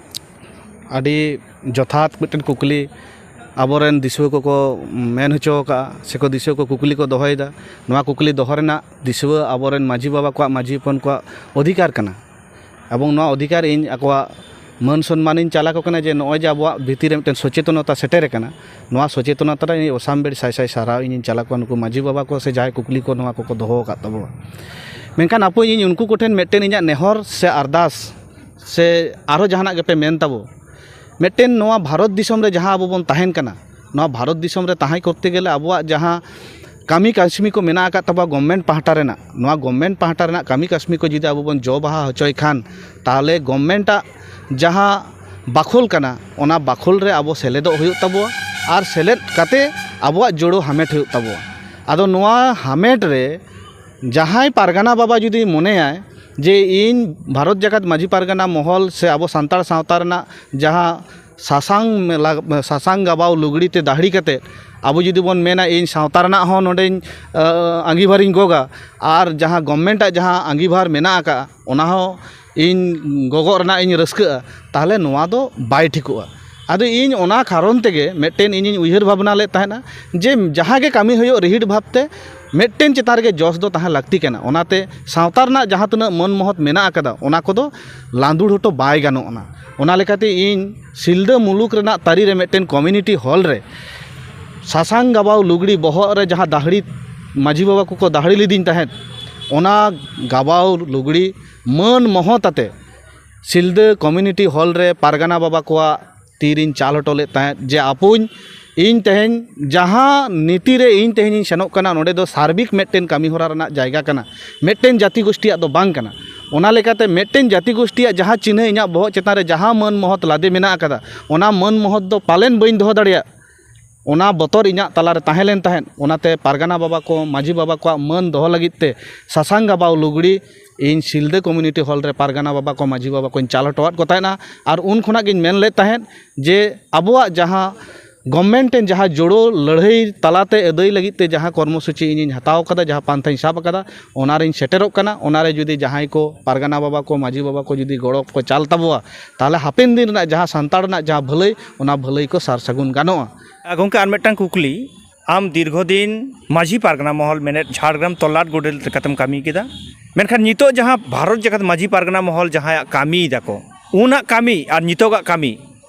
ᱟᱹᱰᱤ ᱡᱚᱛᱷᱟᱛ ᱢᱤᱫᱴᱮᱱ ᱠᱩᱠᱞᱤ᱾ ᱟᱵᱚᱨᱮᱱ ᱫᱤᱥᱩᱣᱟᱹ ᱠᱚᱠᱚ ᱢᱮᱱ ᱦᱚᱪᱚ ᱟᱠᱟᱫᱼᱟ, ᱥᱮᱠᱚ ᱫᱤᱥᱩᱣᱟᱹ ᱠᱚ ᱠᱩᱠᱞᱤ ᱠᱚ ᱫᱚᱦᱚᱭᱮᱫᱟ᱾ ᱱᱚᱣᱟ ᱠᱩᱠᱞᱤ ᱫᱚᱦᱚ ᱨᱮᱱᱟᱜ ᱫᱤᱥᱩᱣᱟᱹ ᱟᱵᱚᱨᱮᱱ ᱢᱟᱹᱡᱷᱤ ᱵᱟᱵᱟ ᱠᱚᱣᱟᱜ, ᱢᱟᱹᱡᱷᱤ ᱦᱚᱯᱚᱱ ᱠᱚᱣᱟᱜ ᱚᱫᱷᱤᱠᱟᱨ ᱠᱟᱱᱟ᱾ ᱮᱵᱚᱝ ᱱᱚᱣᱟ ᱚᱫᱷᱤᱠᱟᱨ ᱤᱧ ᱟᱠᱚᱣᱟᱜ ᱢᱟᱹᱱ ᱥᱚᱱᱢᱟᱱᱤᱧ ᱪᱟᱞ ᱟᱠᱚ ᱠᱟᱱᱟ, ᱡᱮ ᱱᱚᱜᱼᱚᱭ ᱡᱮ ᱟᱵᱚᱣᱟᱜ ᱵᱷᱤᱛᱤᱨ ᱨᱮ ᱢᱤᱫᱴᱮᱱ ᱥᱚᱪᱮᱛᱚᱱᱚᱛᱟ ᱥᱮᱴᱮᱨ ᱟᱠᱟᱱᱟ, ᱱᱚᱣᱟ ᱥᱚᱪᱮᱛᱚᱱᱚᱛᱟ ᱨᱮ ᱤᱧ ᱚᱥᱟᱢᱵᱮᱲ ᱥᱟᱭ ᱥᱟᱭ ᱥᱟᱨᱦᱟᱣ ᱤᱧ ᱪᱟᱞ ᱟᱠᱚᱣᱟ ᱱᱩᱠᱩ ᱢᱟᱹᱡᱷᱤ ᱵᱟᱵᱟ ᱠᱚ ᱥᱮ ᱡᱟᱦᱟᱸᱭ ᱠᱩᱠᱞᱤ ᱠᱚ ᱱᱚᱣᱟ ᱠᱚᱠᱚ ᱫᱚᱦᱚ ᱟᱠᱟᱫ ᱛᱟᱵᱚᱱᱟ᱾ ᱢᱮᱱᱠᱷᱟᱱ ᱟᱯᱚ ᱤᱧ ᱩᱱᱠᱩ ᱠᱚᱴᱷᱮᱱ ᱢᱤᱫᱴᱮᱱ ᱤᱧᱟᱹᱜ ᱱᱮᱦᱚᱨ ᱥᱮ ᱟᱨᱫᱟᱥ ᱥᱮ ᱟᱨᱦᱚᱸ ᱡᱟᱦᱟᱱᱟᱜ ᱜᱮᱯᱮ ᱢᱮᱱ ᱛᱟᱵᱚ, ᱢᱤᱫᱴᱮᱱ ᱱᱚᱣᱟ ᱵᱷᱟᱨᱚᱛ ᱫᱤᱥᱚᱢ ᱨᱮ ᱡᱟᱦᱟᱸ ᱟᱵᱚ ᱵᱚᱱ ᱛᱟᱦᱮᱱ ᱠᱟᱱᱟ, ᱱᱚᱣᱟ ᱵᱷᱟᱨᱚᱛ ᱫᱤᱥᱚᱢ ᱨᱮ ᱛᱟᱦᱮᱸ ᱠᱚᱨᱛᱮ ᱜᱮᱞᱮ ᱟᱵᱚᱣᱟᱜ ᱡᱟᱦᱟᱸ ᱠᱟᱹᱢᱤ ᱠᱟᱹᱥᱢᱤ ᱠᱚ ᱢᱮᱱᱟᱜ ᱟᱠᱟᱫ ᱛᱟᱵᱚᱣᱟ ᱜᱚᱵᱷᱢᱮᱱᱴ ᱯᱟᱦᱴᱟ ᱨᱮᱱᱟᱜ, ᱱᱚᱣᱟ ᱜᱚᱵᱷᱢᱮᱱᱴ ᱯᱟᱦᱴᱟ ᱨᱮᱱᱟᱜ ᱠᱟᱹᱢᱤ ᱠᱟᱹᱥᱢᱤ ᱠᱚ ᱡᱩᱫᱤ ᱟᱵᱚ ᱵᱚᱱ ᱡᱚ ᱵᱟᱦᱟ ᱦᱚᱪᱚᱭ ᱠᱷᱟᱱ, ᱛᱟᱦᱚᱞᱮ ᱜᱚᱵᱷᱢᱮᱱᱴᱟᱜ ᱡᱟᱦᱟᱸ ᱵᱟᱠᱷᱳᱞ ᱠᱟᱱᱟ, ᱚᱱᱟ ᱵᱟᱠᱷᱳᱞ ᱨᱮ ᱟᱵᱚ ᱥᱮᱞᱮᱫᱚᱜ ᱦᱩᱭᱩᱜ ᱛᱟᱵᱚᱣᱟ ᱟᱨ ᱥᱮᱞᱮᱫ ᱠᱟᱛᱮ ᱟᱵᱚᱣᱟᱜ ᱡᱩᱲᱟᱹ ᱦᱟᱢᱮᱴ ᱦᱩᱭᱩᱜ ᱛᱟᱵᱚᱣᱟ᱾ ᱟᱫᱚ ᱱᱚᱣᱟ ᱦᱟᱢᱮᱴ ᱨᱮ ᱡᱟᱦᱟᱸᱭ ᱯᱟᱨᱜᱟᱱᱟ ᱵᱟᱵᱟ ᱡᱩᱫᱤ ᱢᱚᱱᱮᱭᱟᱭ ᱡᱮ ᱤᱧ ᱵᱷᱟᱨᱚᱛ ᱡᱟᱠᱟᱛ ᱢᱟᱹᱡᱷᱤ ᱯᱟᱨᱜᱟᱱᱟ ᱢᱚᱦᱚᱞ ᱥᱮ ᱟᱵᱚ ᱥᱟᱱᱛᱟᱲ ᱥᱟᱶᱛᱟ ᱨᱮᱱᱟᱜ ᱡᱟᱦᱟᱸ ᱥᱟᱥᱟᱝ ᱢᱮᱞᱟ, ᱥᱟᱥᱟᱝ ᱜᱟᱵᱟᱣ ᱞᱩᱜᱽᱲᱤ ᱛᱮ ᱫᱟᱦᱲᱤ ᱠᱟᱛᱮ ᱟᱵᱚ ᱡᱩᱫᱤ ᱵᱚᱱ ᱢᱮᱱᱟ ᱤᱧ ᱥᱟᱶᱛᱟ ᱨᱮᱱᱟᱜ ᱦᱚᱸ ᱱᱚᱰᱮᱧ, ᱟᱸᱜᱤᱵᱷᱟᱨᱤᱧ ᱜᱚᱜᱟ, ᱟᱨ ᱡᱟᱦᱟᱸ ᱜᱚᱵᱷᱢᱮᱱᱴᱟᱜ ᱡᱟᱦᱟᱸ ᱟᱸᱜᱤᱵᱷᱟᱨ ᱢᱮᱱᱟᱜ ᱟᱠᱟᱫᱼᱟ ᱚᱱᱟ ᱦᱚᱸ ᱤᱧ ᱜᱚᱜᱚᱜ ᱨᱮᱱᱟᱜ ᱤᱧ ᱨᱟᱹᱥᱠᱟᱹᱜᱼᱟ, ᱛᱟᱦᱚᱞᱮ ᱱᱚᱣᱟ ᱫᱚ ᱵᱟᱭ ᱴᱷᱤᱠᱚᱜᱼᱟ᱾ ᱟᱫᱚ ᱤᱧ ᱚᱱᱟ ᱠᱟᱨᱚᱱ ᱛᱮᱜᱮ ᱢᱤᱫᱴᱮᱱ ᱤᱧᱤᱧ ᱩᱭᱦᱟᱹᱨ ᱵᱷᱟᱵᱽᱱᱟ ᱞᱮᱫ ᱛᱟᱦᱮᱱᱟ ᱡᱮ ᱡᱟᱦᱟᱸ ᱜᱮ ᱠᱟᱹᱢᱤ ᱦᱩᱭᱩᱜ ᱨᱤᱦᱤᱴ ᱵᱷᱟᱵᱽᱛᱮ ᱢᱤᱫᱴᱮᱱ ᱪᱮᱛᱟᱱ ᱨᱮᱜᱮ ᱡᱚᱥ ᱫᱚ ᱛᱟᱦᱮᱸ ᱞᱟᱹᱠᱛᱤ ᱠᱟᱱᱟ᱾ ᱚᱱᱟᱛᱮ ᱥᱟᱶᱛᱟ ᱨᱮᱱᱟᱜ ᱡᱟᱦᱟᱸ ᱛᱤᱱᱟᱹᱜ ᱢᱟᱹᱱ ᱢᱚᱦᱚᱛ ᱢᱮᱱᱟᱜ ᱟᱠᱟᱫᱟ ᱚᱱᱟ ᱠᱚᱫᱚ ᱞᱟᱸᱫᱩᱲ ᱦᱚᱴᱚ ᱵᱟᱭ ᱜᱟᱱᱚᱜ ᱠᱟᱱᱟ᱾ ᱚᱱᱟ ᱞᱮᱠᱟᱛᱮ ᱤᱧ ᱥᱤᱞᱫᱟᱹ ᱢᱩᱞᱩᱠ ᱨᱮᱱᱟᱜ ᱛᱟᱹᱨᱤ ᱨᱮ ᱢᱤᱫᱴᱮᱱ ᱠᱚᱢᱤᱭᱩᱱᱤᱴᱤ ᱦᱚᱞ ᱨᱮ ᱥᱟᱥᱟᱝ ᱜᱟᱵᱟᱣ ᱞᱩᱜᱽᱲᱤ ᱵᱚᱦᱚᱜ ᱨᱮ ᱡᱟᱦᱟᱸ ᱫᱟᱦᱲᱤ ᱢᱟᱹᱡᱷᱤ ᱵᱟᱵᱟ ᱠᱚᱠᱚ ᱫᱟᱦᱲᱤ ᱞᱤᱫᱤᱧ ᱛᱟᱦᱮᱸᱫ, ᱚᱱᱟ ᱜᱟᱵᱟᱣ ᱞᱩᱜᱽᱲᱤ ᱢᱟᱹᱱ ᱢᱚᱦᱚᱛ ᱟᱛᱮ ᱥᱤᱞᱫᱟᱹ ᱠᱚᱢᱤᱭᱩᱱᱤᱴᱤ ᱦᱚᱞ ᱨᱮ ᱯᱟᱨᱜᱟᱱᱟ ᱵᱟᱵᱟ ᱠᱚᱣᱟᱜ ᱛᱤᱨᱤᱧ ᱪᱟᱞ ᱦᱚᱴᱚ ᱞᱮᱫ ᱛᱟᱦᱮᱸᱫ ᱡᱮ ᱟᱯᱚᱧ, ᱤᱧ ᱛᱮᱦᱮᱧ ᱡᱟᱦᱟᱸ ᱱᱤᱛᱤ ᱨᱮ ᱤᱧ ᱛᱮᱦᱮᱧᱤᱧ ᱥᱮᱱᱚᱜ ᱠᱟᱱᱟ, ᱱᱚᱰᱮ ᱫᱚ ᱥᱟᱨᱵᱤᱠ ᱢᱤᱫᱴᱮᱱ ᱠᱟᱹᱢᱤ ᱦᱚᱨᱟ ᱨᱮᱱᱟᱜ ᱡᱟᱭᱜᱟ ᱠᱟᱱᱟ, ᱢᱤᱫᱴᱮᱱ ᱡᱟᱹᱛᱤ ᱜᱳᱥᱴᱤᱭᱟᱜ ᱫᱚ ᱵᱟᱝ ᱠᱟᱱᱟ᱾ ᱚᱱᱟ ᱞᱮᱠᱟᱛᱮ ᱢᱤᱫᱴᱮᱱ ᱡᱟᱹᱛᱤ ᱜᱳᱥᱴᱤᱭᱟᱜ ᱡᱟᱦᱟᱸ ᱪᱤᱱᱦᱟᱹ ᱤᱧᱟᱹᱜ ᱵᱚᱦᱚᱜ ᱪᱮᱛᱟᱱ ᱨᱮ ᱡᱟᱦᱟᱸ ᱢᱟᱹᱱ ᱢᱚᱦᱚᱛ ᱞᱟᱫᱮ ᱢᱮᱱᱟᱜ ᱟᱠᱟᱫᱟ, ᱚᱱᱟ ᱢᱟᱹᱱ ᱢᱚᱦᱚᱛ ᱫᱚ ᱯᱟᱞᱮᱱ ᱵᱟᱹᱧ ᱫᱚᱦᱚ ᱫᱟᱲᱮᱭᱟᱜ, ᱚᱱᱟ ᱵᱚᱛᱚᱨ ᱤᱧᱟᱹᱜ ᱛᱟᱞᱟᱨᱮ ᱛᱟᱦᱮᱸ ᱞᱮᱱ ᱛᱟᱦᱮᱸᱫ᱾ ᱚᱱᱟᱛᱮ ᱯᱟᱨᱜᱟᱱᱟ ᱵᱟᱵᱟ ᱠᱚ, ᱢᱟᱹᱡᱷᱤ ᱵᱟᱵᱟ ᱠᱚᱣᱟᱜ ᱢᱟᱹᱱ ᱫᱚᱦᱚ ᱞᱟᱹᱜᱤᱫ ᱛᱮ ᱥᱟᱥᱟᱝ ᱜᱟᱵᱟᱣ ᱞᱩᱜᱽᱲᱤ ᱤᱧ ᱥᱤᱞᱫᱟᱹ ᱠᱚᱢᱤᱭᱩᱱᱤᱴᱤ ᱦᱚᱞ ᱨᱮ ᱯᱟᱨᱜᱟᱱᱟ ᱵᱟᱵᱟ ᱠᱚ, ᱢᱟᱹᱡᱷᱤ ᱵᱟᱵᱟ ᱠᱚᱧ ᱪᱟᱞ ᱦᱚᱴᱚᱣᱟᱫ ᱠᱚ ᱛᱟᱦᱮᱸᱫᱼᱟ᱾ ᱟᱨ ᱩᱱ ᱠᱷᱚᱱᱟᱜ ᱜᱤᱧ ᱢᱮᱱ ᱞᱮᱫ ᱛᱟᱦᱮᱸᱫ ᱡᱮ ᱟᱵᱚᱣᱟᱜ ᱡᱟᱦᱟᱸ ᱜᱚᱵᱷᱢᱮᱱᱴ ᱴᱷᱮᱱ ᱡᱟᱦᱟᱸ ᱡᱳᱲᱳ ᱞᱟᱹᱲᱦᱟᱹᱭ ᱛᱟᱞᱟᱛᱮ ᱟᱹᱫᱟᱹᱭ ᱞᱟᱹᱜᱤᱫ ᱛᱮ ᱡᱟᱦᱟᱸ ᱠᱚᱨᱢᱚᱥᱩᱪᱤ ᱤᱧᱤᱧ ᱦᱟᱛᱟᱣ ᱟᱠᱟᱫᱟ, ᱡᱟᱦᱟᱸ ᱯᱟᱱᱛᱷᱟᱧ ᱥᱟᱵ ᱟᱠᱟᱫᱟ, ᱚᱱᱟᱨᱤᱧ ᱥᱮᱴᱮᱨᱚᱜ ᱠᱟᱱᱟ᱾ ᱚᱱᱟᱨᱮ ᱡᱩᱫᱤ ᱡᱟᱦᱟᱸᱭ ᱠᱚ ᱯᱟᱨᱜᱟᱱᱟ ᱵᱟᱵᱟ ᱠᱚ, ᱢᱟᱹᱡᱷᱤ ᱵᱟᱵᱟ ᱠᱚ ᱡᱩᱫᱤ ᱜᱚᱲᱚ ᱠᱚ ᱪᱟᱞ ᱛᱟᱵᱚᱣᱟ, ᱛᱟᱦᱚᱞᱮ ᱦᱟᱯᱮᱱ ᱫᱤᱱ ᱨᱮᱱᱟᱜ ᱡᱟᱦᱟᱸ ᱥᱟᱱᱛᱟᱲ ᱨᱮᱱᱟᱜ ᱡᱟᱦᱟᱸ ᱵᱷᱟᱹᱞᱟᱹᱭ, ᱚᱱᱟ ᱵᱷᱟᱹᱞᱟᱹᱭ ᱠᱚ ᱥᱟᱨ ᱥᱟᱹᱜᱩᱱ ᱜᱟᱱᱚᱜᱼᱟ᱾ ᱟᱨ ᱜᱚᱢᱠᱮ, ᱟᱨ ᱢᱤᱫᱴᱟᱝ ᱠᱩᱠᱞᱤ, ᱟᱢ ᱫᱤᱨᱜᱷᱚ ᱫᱤᱱ ᱢᱟᱹᱡᱷᱤ ᱯᱟᱨᱜᱟᱱᱟ ᱢᱚᱦᱚᱞ ᱢᱮᱱᱮᱫ ᱡᱷᱟᱲᱜᱨᱟᱢ ᱛᱚᱞᱞᱟᱴ ᱜᱚᱰᱮᱛ ᱞᱮᱠᱟᱛᱮᱢ ᱠᱟᱹᱢᱤ ᱠᱮᱫᱟ, ᱢᱮᱱᱠᱷᱟᱱ ᱱᱤᱛᱚᱜ ᱡᱟᱦᱟᱸ ᱵᱷᱟᱨᱚᱛ ᱡᱟᱠᱟᱛ ᱢᱟᱹᱡᱷᱤ ᱯᱟᱨᱜᱟᱱᱟ ᱢᱚᱦᱚᱞ ᱡᱟᱦᱟᱸᱭᱟᱜ ᱠᱟᱹᱢᱤᱭ ᱫᱟᱠᱚ, ᱩᱱᱟᱜ ᱠᱟᱹᱢᱤ ᱟᱨ ᱱᱤᱛᱚᱜᱟᱜ ᱠᱟᱹᱢᱤ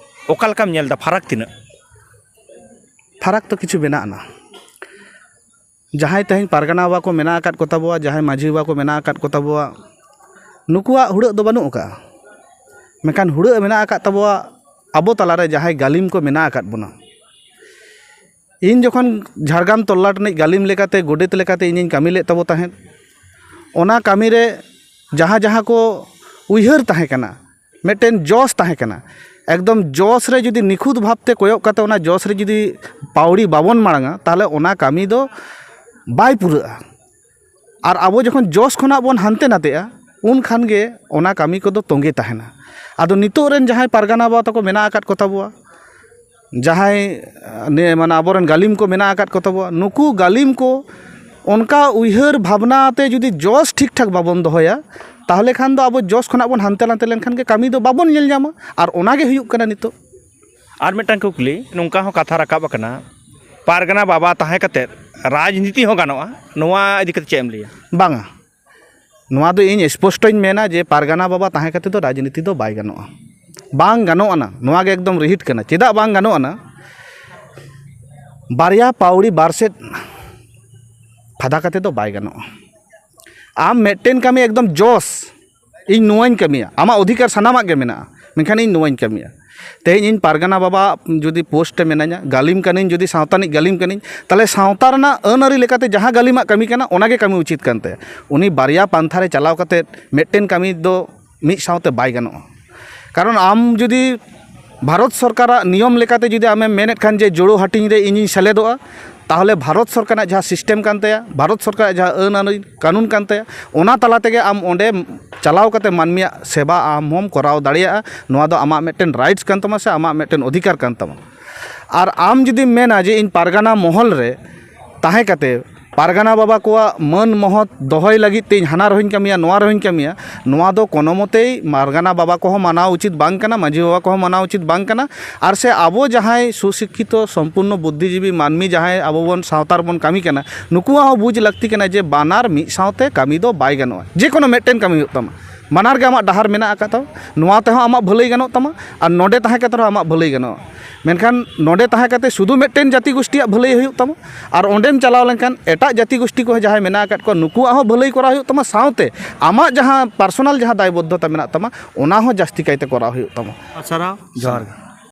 ᱚᱠᱟ ᱞᱮᱠᱟᱢ ᱧᱮᱞ ᱮᱫᱟ? ᱯᱷᱟᱨᱟᱠ ᱛᱤᱱᱟᱹᱜ? ᱯᱷᱟᱨᱟᱠ ᱫᱚ ᱠᱤᱪᱷᱩ ᱢᱮᱱᱟᱜ ᱟᱱᱟ᱾ ᱡᱟᱦᱟᱸᱭ ᱛᱮᱦᱮᱧ ᱯᱟᱨᱜᱟᱱᱟ ᱵᱟᱵᱟ ᱠᱚ ᱢᱮᱱᱟᱜ ᱟᱠᱟᱫ ᱠᱚ ᱛᱟᱵᱚᱣᱟ, ᱡᱟᱦᱟᱸᱭ ᱢᱟᱹᱡᱷᱤ ᱵᱟᱵᱟ ᱠᱚ ᱢᱮᱱᱟᱜ ᱟᱠᱟᱫ ᱠᱚ ᱛᱟᱵᱚᱣᱟ, ᱱᱩᱠᱩᱣᱟᱜ ᱦᱩᱲᱟᱹᱜ ᱫᱚ ᱵᱟᱹᱱᱩᱜ ᱟᱠᱟᱫᱼᱟ᱾ ᱢᱮᱱᱠᱷᱟᱱ ᱦᱩᱲᱟᱹᱜ ᱢᱮᱱᱟᱜ ᱟᱠᱟᱫ ᱛᱟᱵᱚᱣᱟ ᱟᱵᱚ ᱛᱟᱞᱟᱨᱮ ᱡᱟᱦᱟᱸᱭ ᱜᱟᱹᱞᱤᱢ ᱠᱚ ᱢᱮᱱᱟᱜ ᱟᱠᱟᱫ ᱵᱚᱱᱟ᱾ ᱤᱧ ᱡᱚᱠᱷᱚᱱ ᱡᱷᱟᱲᱜᱨᱟᱢ ᱛᱚᱞᱞᱟᱴ ᱨᱤᱱᱤᱡ ᱜᱟᱹᱞᱤᱢ ᱞᱮᱠᱟᱛᱮ, ᱜᱚᱰᱮᱛ ᱞᱮᱠᱟᱛᱮ ᱤᱧᱤᱧ ᱠᱟᱹᱢᱤ ᱞᱮᱫ ᱛᱟᱵᱚ ᱛᱟᱦᱮᱸᱫ, ᱚᱱᱟ ᱠᱟᱹᱢᱤᱨᱮ ᱡᱟᱦᱟᱸ ᱡᱟᱦᱟᱸ ᱠᱚ ᱩᱭᱦᱟᱹᱨ ᱛᱟᱦᱮᱸ ᱠᱟᱱᱟ, ᱢᱤᱫᱴᱮᱱ ᱡᱚᱥ ᱛᱟᱦᱮᱸ ᱠᱟᱱᱟ, ᱮᱠᱫᱚᱢ ᱡᱚᱥ ᱨᱮ ᱡᱩᱫᱤ ᱱᱤᱠᱷᱩᱛ ᱵᱷᱟᱵᱽᱛᱮ ᱠᱚᱭᱚᱜ ᱠᱟᱛᱮ ᱚᱱᱟ ᱡᱚᱥ ᱨᱮ ᱡᱩᱫᱤ ᱯᱟᱹᱣᱲᱤ ᱵᱟᱵᱚᱱ ᱢᱟᱲᱟᱝᱟ, ᱛᱟᱦᱚᱞᱮ ᱚᱱᱟ ᱠᱟᱹᱢᱤ ᱫᱚ ᱵᱟᱭ ᱯᱩᱨᱟᱹᱜᱼᱟ᱾ ᱟᱨ ᱟᱵᱚ ᱡᱚᱠᱷᱚᱱ ᱡᱚᱥ ᱠᱷᱚᱱᱟᱜ ᱵᱚᱱ ᱦᱟᱱᱛᱮ ᱱᱟᱛᱮᱜᱼᱟ, ᱩᱱ ᱠᱷᱟᱱ ᱜᱮ ᱚᱱᱟ ᱠᱟᱹᱢᱤ ᱠᱚᱫᱚ ᱛᱚᱸᱜᱮ ᱛᱟᱦᱮᱱᱟ᱾ ᱟᱫᱚ ᱱᱤᱛᱚᱜ ᱨᱮᱱ ᱡᱟᱦᱟᱸᱭ ᱯᱟᱨᱜᱟᱱᱟ ᱵᱟᱵᱟ ᱛᱟᱠᱚ ᱢᱮᱱᱟᱜ ᱟᱠᱟᱫ ᱠᱚ ᱛᱟᱵᱚᱣᱟ, ᱡᱟᱦᱟᱸᱭ, ᱱᱤᱭᱟᱹ, ᱢᱟᱱᱮ, ᱟᱵᱚᱨᱮᱱ ᱜᱟᱹᱞᱤᱢ ᱠᱚ ᱢᱮᱱᱟᱜ ᱟᱠᱟᱫ ᱠᱚ ᱛᱟᱵᱚᱣᱟ, ᱱᱩᱠᱩ ᱜᱟᱹᱞᱤᱢ ᱠᱚ ᱚᱱᱠᱟ ᱩᱭᱦᱟᱹᱨ ᱵᱷᱟᱵᱽᱱᱟ ᱛᱮ ᱡᱩᱫᱤ ᱡᱚᱥ ᱴᱷᱤᱠ ᱴᱷᱟᱠ ᱵᱟᱵᱚᱱ ᱫᱚᱦᱚᱭᱟ, ᱛᱟᱦᱚᱞᱮ ᱠᱷᱟᱱ ᱫᱚ ᱟᱵᱚ ᱡᱚᱥ ᱠᱷᱚᱱᱟᱜ ᱵᱚᱱ ᱦᱟᱱᱛᱮ ᱱᱟᱛᱮ ᱞᱮᱱᱠᱷᱟᱱ ᱜᱮ ᱠᱟᱹᱢᱤ ᱫᱚ ᱵᱟᱵᱚᱱ ᱧᱮᱞ ᱧᱟᱢᱟ᱾ ᱟᱨ ᱚᱱᱟ ᱜᱮ ᱦᱩᱭᱩᱜ ᱠᱟᱱᱟ ᱱᱤᱛᱚᱜ᱾ ᱟᱨ ᱢᱤᱫᱴᱟᱝ ᱠᱩᱠᱞᱤ ᱱᱚᱝᱠᱟ ᱦᱚᱸ ᱠᱟᱛᱷᱟ ᱨᱟᱠᱟᱵ ᱟᱠᱟᱱᱟ, ᱯᱟᱨᱜᱟᱱᱟ ᱵᱟᱵᱟ ᱛᱟᱦᱮᱸ ᱠᱟᱛᱮᱫ ᱨᱟᱡᱽᱱᱤᱛᱤ ᱦᱚᱸ ᱜᱟᱱᱚᱜᱼᱟ, ᱱᱚᱣᱟ ᱤᱫᱤ ᱠᱟᱛᱮ ᱪᱮᱫ ᱮᱢ ᱞᱟᱹᱭᱟ? ᱵᱟᱝᱟ, ᱱᱚᱣᱟ ᱫᱚ ᱤᱧ ᱥᱯᱚᱥᱴᱚᱧ ᱢᱮᱱᱟ ᱡᱮ ᱯᱟᱨᱜᱟᱱᱟ ᱵᱟᱵᱟ ᱛᱟᱦᱮᱸ ᱠᱟᱛᱮ ᱫᱚ ᱨᱟᱡᱽᱱᱤᱛᱤ ᱫᱚ ᱵᱟᱭ ᱜᱟᱱᱚᱜᱼᱟ᱾ ᱵᱟᱝ ᱜᱟᱱᱚᱜ ᱟᱱᱟ, ᱱᱚᱣᱟ ᱜᱮ ᱮᱠᱫᱚᱢ ᱨᱤᱦᱤᱴ ᱠᱟᱱᱟ᱾ ᱪᱮᱫᱟᱜ ᱵᱟᱝ ᱜᱟᱱᱚᱜ ᱟᱱᱟ? ᱵᱟᱨᱭᱟ ᱯᱟᱹᱣᱲᱤ ᱵᱟᱨ ᱥᱮᱫ ᱯᱷᱟᱫᱟ ᱠᱟᱛᱮ ᱫᱚ ᱵᱟᱭ ᱜᱟᱱᱚᱜᱼᱟ᱾ ᱟᱢ ᱢᱤᱫᱴᱮᱱ ᱠᱟᱹᱢᱤ ᱮᱠᱫᱚᱢ ᱡᱚᱥ, ᱤᱧ ᱱᱚᱣᱟᱧ ᱠᱟᱹᱢᱤᱭᱟ, ᱟᱢᱟᱜ ᱚᱫᱷᱤᱠᱟᱨ ᱥᱟᱱᱟᱢᱟᱜ ᱜᱮ ᱢᱮᱱᱟᱜᱼᱟ, ᱢᱮᱱᱠᱷᱟᱱ ᱤᱧ ᱱᱚᱣᱟᱧ ᱠᱟᱹᱢᱤᱭᱟ᱾ ᱛᱮᱦᱮᱧ ᱤᱧ ᱯᱟᱨᱜᱟᱱᱟ ᱵᱟᱵᱟ ᱡᱩᱫᱤ ᱯᱳᱥᱴ ᱨᱮ ᱢᱮᱱᱟᱹᱧᱟ, ᱜᱟᱹᱞᱤᱢ ᱠᱟᱹᱱᱟᱹᱧ, ᱡᱩᱫᱤ ᱥᱟᱶᱛᱟ ᱨᱤᱱᱤᱡ ᱜᱟᱹᱞᱤᱢ ᱠᱟᱹᱱᱟᱹᱧ, ᱛᱟᱦᱚᱞᱮ ᱥᱟᱶᱛᱟ ᱨᱮᱱᱟᱜ ᱟᱹᱱ ᱟᱹᱨᱤ ᱞᱮᱠᱟᱛᱮ ᱡᱟᱦᱟᱸ ᱜᱟᱹᱞᱤᱢᱟᱜ ᱠᱟᱹᱢᱤ ᱠᱟᱱᱟ, ᱚᱱᱟᱜᱮ ᱠᱟᱹᱢᱤ ᱩᱪᱤᱛ ᱠᱟᱱ ᱛᱟᱭᱟ᱾ ᱩᱱᱤ ᱵᱟᱨᱭᱟ ᱯᱟᱱᱛᱷᱟ ᱨᱮ ᱪᱟᱞᱟᱣ ᱠᱟᱛᱮᱫ ᱢᱤᱫᱴᱮᱱ ᱠᱟᱹᱢᱤ ᱫᱚ ᱢᱤᱫ ᱥᱟᱶᱛᱮ ᱵᱟᱭ ᱜᱟᱱᱚᱜᱼᱟ᱾ ᱠᱟᱨᱚᱱ ᱟᱢ ᱡᱩᱫᱤ ᱵᱷᱟᱨᱚᱛ ᱥᱚᱨᱠᱟᱨᱟᱜ ᱱᱤᱭᱚᱢ ᱞᱮᱠᱟᱛᱮ ᱡᱩᱫᱤ ᱟᱢᱮᱢ ᱢᱮᱱᱮᱫ ᱠᱷᱟᱱ ᱡᱮ ᱡᱳᱲᱳ ᱦᱟᱹᱴᱤᱧ ᱨᱮ ᱤᱧᱤᱧ ᱥᱮᱞᱮᱫᱚᱜᱼᱟ, ᱛᱟᱦᱚᱞᱮ ᱵᱷᱟᱨᱚᱛ ᱥᱚᱨᱠᱟᱨᱟᱜ ᱡᱟᱦᱟᱸ ᱥᱤᱥᱴᱮᱢ ᱠᱟᱱ ᱛᱟᱭᱟ, ᱵᱷᱟᱨᱚᱛ ᱥᱚᱨᱠᱟᱨᱟᱜ ᱡᱟᱦᱟᱸ ᱟᱹᱱ ᱟᱹᱨᱤ ᱠᱟᱹᱱᱩᱱ ᱠᱟᱱ ᱛᱟᱭᱟ, ᱚᱱᱟ ᱛᱟᱞᱟ ᱛᱮᱜᱮ ᱟᱢ ᱚᱸᱰᱮ ᱪᱟᱞᱟᱣ ᱠᱟᱛᱮ ᱢᱟᱹᱱᱢᱤᱭᱟᱜ ᱥᱮᱵᱟ ᱟᱢ ᱦᱚᱸᱢ ᱠᱚᱨᱟᱣ ᱫᱟᱲᱮᱭᱟᱜᱼᱟ᱾ ᱱᱚᱣᱟ ᱫᱚ ᱟᱢᱟᱜ ᱢᱤᱫᱴᱮᱱ ᱨᱟᱭᱤᱴᱥ ᱠᱟᱱ ᱛᱟᱢᱟ ᱥᱮ ᱟᱢᱟᱜ ᱢᱤᱫᱴᱮᱱ ᱚᱫᱷᱤᱠᱟᱨ ᱠᱟᱱ ᱛᱟᱢᱟ᱾ ᱟᱨ ᱟᱢ ᱡᱩᱫᱤᱢ ᱢᱮᱱᱟ ᱡᱮ ᱤᱧ ᱯᱟᱨᱜᱟᱱᱟ ᱢᱚᱦᱚᱞ ᱨᱮ ᱛᱟᱦᱮᱸ ᱠᱟᱛᱮ ᱯᱟᱨᱜᱟᱱᱟ ᱵᱟᱵᱟ ᱠᱚᱣᱟᱜ ᱢᱟᱹᱱ ᱢᱚᱦᱚᱛ ᱫᱚᱦᱚᱭ ᱞᱟᱹᱜᱤᱫ ᱛᱮ ᱤᱧ ᱦᱟᱱᱟ ᱨᱮᱦᱚᱸᱧ ᱠᱟᱹᱢᱤᱭᱟ, ᱱᱚᱣᱟ ᱨᱮᱦᱚᱸᱧ ᱠᱟᱹᱢᱤᱭᱟ, ᱱᱚᱣᱟ ᱫᱚ ᱠᱳᱱᱳ ᱢᱚᱛᱮᱭ ᱯᱟᱨᱜᱟᱱᱟ ᱵᱟᱵᱟ ᱠᱚᱦᱚᱸ ᱢᱟᱱᱟᱣ ᱩᱪᱤᱛ ᱵᱟᱝ ᱠᱟᱱᱟ, ᱢᱟᱹᱡᱷᱤ ᱵᱟᱵᱟ ᱠᱚᱦᱚᱸ ᱢᱟᱱᱟᱣ ᱩᱪᱤᱛ ᱵᱟᱝ ᱠᱟᱱᱟ᱾ ᱟᱨ ᱥᱮ ᱟᱵᱚ ᱡᱟᱦᱟᱸᱭ ᱥᱩᱥᱤᱠᱠᱷᱤᱛᱚ ᱥᱚᱢᱯᱩᱨᱱᱚ ᱵᱩᱫᱽᱫᱷᱤᱡᱤᱵᱤ ᱢᱟᱹᱱᱢᱤ ᱡᱟᱦᱟᱸᱭ ᱟᱵᱚ ᱵᱚᱱ ᱥᱟᱶᱛᱟ ᱨᱮᱵᱚᱱ ᱠᱟᱹᱢᱤ ᱠᱟᱱᱟ, ᱱᱩᱠᱩᱣᱟᱜ ᱦᱚᱸ ᱵᱩᱡᱽ ᱞᱟᱹᱠᱛᱤ ᱠᱟᱱᱟ ᱡᱮ ᱵᱟᱱᱟᱨ ᱢᱤᱫ ᱥᱟᱶᱛᱮ ᱠᱟᱹᱢᱤ ᱫᱚ ᱵᱟᱭ ᱜᱟᱱᱚᱜᱼᱟ᱾ ᱡᱮ ᱠᱳᱱᱳ ᱢᱤᱫᱴᱮᱱ ᱠᱟᱹᱢᱤ ᱦᱩᱭᱩᱜ ᱛᱟᱢᱟ, ᱵᱟᱱᱟᱨ ᱜᱮ ᱟᱢᱟᱜ ᱰᱟᱦᱟᱨ ᱢᱮᱱᱟᱜ ᱟᱠᱟᱫ ᱛᱟᱢᱟ, ᱱᱚᱣᱟ ᱛᱮᱦᱚᱸ ᱟᱢᱟᱜ ᱵᱷᱟᱹᱞᱟᱹᱭ ᱜᱟᱱᱚᱜ ᱛᱟᱢᱟ ᱟᱨ ᱱᱚᱰᱮ ᱛᱟᱦᱮᱸ ᱠᱟᱛᱮ ᱨᱮᱦᱚᱸ ᱟᱢᱟᱜ ᱵᱷᱟᱹᱞᱟᱹᱭ ᱜᱟᱱᱚᱜᱼᱟ᱾ ᱢᱮᱱᱠᱷᱟᱱ ᱱᱚᱰᱮ ᱛᱟᱦᱮᱸ ᱠᱟᱛᱮ ᱥᱩᱫᱷᱩ ᱢᱤᱫᱴᱮᱱ ᱡᱟᱹᱛᱤ ᱜᱳᱥᱴᱤᱭᱟᱜ ᱵᱷᱟᱹᱞᱟᱹᱭ ᱦᱩᱭᱩᱜ ᱛᱟᱢᱟ ᱟᱨ ᱚᱸᱰᱮᱢ ᱪᱟᱞᱟᱣ ᱞᱮᱱᱠᱷᱟᱱ ᱮᱴᱟᱜ ᱡᱟᱹᱛᱤ ᱜᱳᱥᱴᱤ ᱠᱚᱦᱚᱸ ᱡᱟᱦᱟᱸᱭ ᱢᱮᱱᱟᱜ ᱟᱠᱟᱫ ᱠᱚᱣᱟ, ᱱᱩᱠᱩᱣᱟᱜ ᱦᱚᱸ ᱵᱷᱟᱹᱞᱟᱹᱭ ᱠᱚᱨᱟᱣ ᱦᱩᱭᱩᱜ ᱛᱟᱢᱟ, ᱥᱟᱶᱛᱮ ᱟᱢᱟᱜ ᱡᱟᱦᱟᱸ ᱯᱟᱨᱥᱚᱱᱟᱞ ᱡᱟᱦᱟᱸ ᱫᱟᱭᱵᱚᱫᱽᱫᱷᱚᱛᱟ ᱢᱮᱱᱟᱜ ᱛᱟᱢᱟ, ᱚᱱᱟ ᱦᱚᱸ ᱡᱟᱹᱥᱛᱤ ᱠᱟᱭᱛᱮ ᱠᱚᱨᱟᱣ ᱦᱩᱭᱩᱜ ᱛᱟᱢᱟ᱾ ᱥᱟᱨᱦᱟᱣ᱾ ᱡᱚᱦᱟᱨ ᱜᱮ᱾